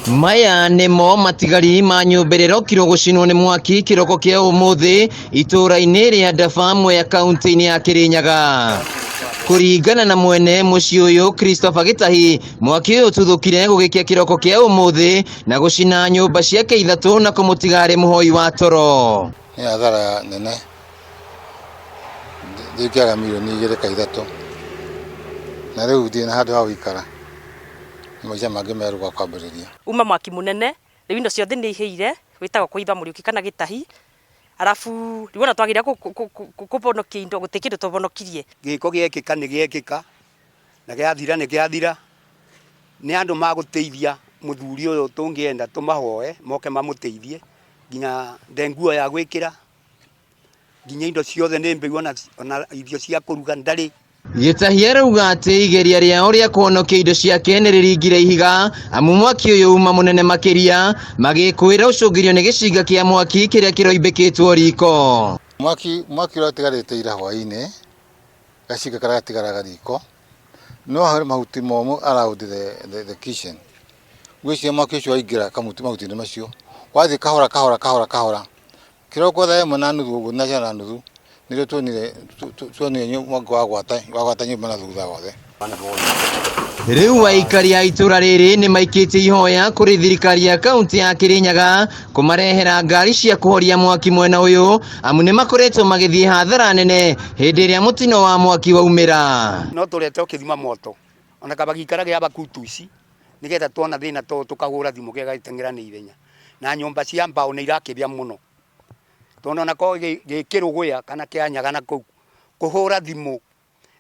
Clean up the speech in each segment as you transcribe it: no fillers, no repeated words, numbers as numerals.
Maya nĩmo matigari ma nyũmba ĩrĩa ĩrokirwo gũcinwo nĩ mwaki kĩroko kĩa ũmũthĩ itũũra-inĩ rĩa Ndaba Mwea kaunti-inĩ ya Kĩrĩnyaga. Kũringana na mwene mũciĩ ũyũ Christopher Gĩtahi, mwaki ũyũ ũtuthũkire gũgĩkĩa kĩroko kĩa ũmũthĩ na gũcina nyũmba ciake ithatũ na kũmũtiga arĩ mũhoi wa toro. Nĩ hathara nene ndingĩaga mirioni 2 ka 3 na rĩu ndirĩ na handũ ha gũikara. Maica mangĩ merũ gwa kwambĩrĩria. Uma mwaki mũnene, rĩu indo ciothe nĩ ihĩire, wĩtagwo kũitha mũriũki kana gĩtahi, arabu rĩu ona twageria kũhonokia indo gũtirĩ kĩndũ tũhonokirie. Gĩko gĩekĩka nĩ gĩekĩka, na gĩathira nĩ gĩathira, nĩ andũ magũteithia mũthuri ũyũ tũngĩenda tũmahoe moke mamũteithie, nginya nde nguo ya gwĩkĩra, nginya indo ciothe nĩ mbĩu ona irio cia kũruga ndarĩ. Gĩtahi arauga atĩ igeria rĩao rĩa kũhonokia indo ciake nĩ rĩringire ihiga amu mwaki ũyũ uma mũnene makĩria magĩkũĩra ũcũngĩrio nĩ gĩcinga kĩa mwaki kĩrĩa kĩroimbĩkĩtwo riko. Mwaki mwaki ũrĩa ũtigarĩte ira hwaĩ-inĩ gacinga karĩa gatigaraga riko no harĩ mahuti momũ around the kitchen. Ngwĩciria mwaki ũcio waingĩra kamuti mahuti-inĩ macio wathiĩ kahora kahora kahora kahora kĩroko thaa 1:30 ũguo na nuthu nĩrĩo tuonire mwaki wagwata nyũmba na thutha wothe. Rĩu aikari a itũra rĩrĩ nĩ maikĩtie ihoya kũrĩ thirikari ya kaunti ya Kĩrĩnyaga kũmarehera ngari cia kũhoria mwaki mwena ũyũ amu nĩ makoretwo magĩthiĩ hathara nene hĩndĩ ĩrĩa mũtino wa mwaki waumĩra. No tũrete ũkĩthima moto ona kaba gĩikara gĩa bakutu ici nĩgetha tuona thĩna to tũkahũra thimũ gĩgagĩteng'era na ihenya na nyũmba cia mbaũ nĩ irakĩbĩa mũno tondũ ona korwo gĩ kĩrũgũya kana kĩanyaga na kũu kũhũra thimũ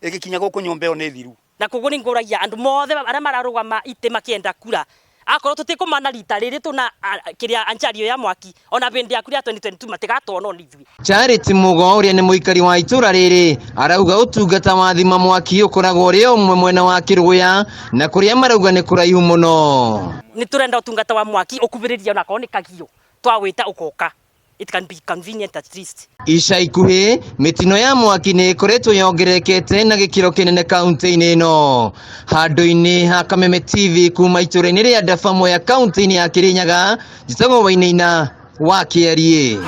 ĩgĩkinya gũkũ nyũmba ĩyo nĩ thiru. Na koguo nĩ ngũragia andũ mothe arĩa mararũgama itĩ makĩenda kura akorwo tũtikũmana rita rĩrĩ tũna kĩrĩa anjario ya mwaki ona bĩndĩ yaku ya 2022 matigatwona ona ithuĩ. Charity Mugo ũrĩa nĩ mũikari wa itũra rĩrĩ arauga ũtungata wa thima mwaki ũkoragwo ũrĩ o ũmwe mwena wa Kĩrũgũya na kũrĩa marauga nĩ kũraihu mũno. Nĩ tũrenda ũtungata wa mwaki ũkubĩrĩrie ona akorwo nĩ kagio twawĩta ũgoka. It can be convenient at least. Ica ikuhĩ mĩtino ya mwaki nĩ ĩkoretwo yongererekete na gĩkĩro kĩnene kaunti-inĩ ĩno. Handũ-inĩ ha Kameme TV kuma itũra-inĩ rĩa Ndaba Mwea kaunti-inĩ ya Kĩrĩnyaga, njĩtagwo Wainaina wa Kĩariĩ.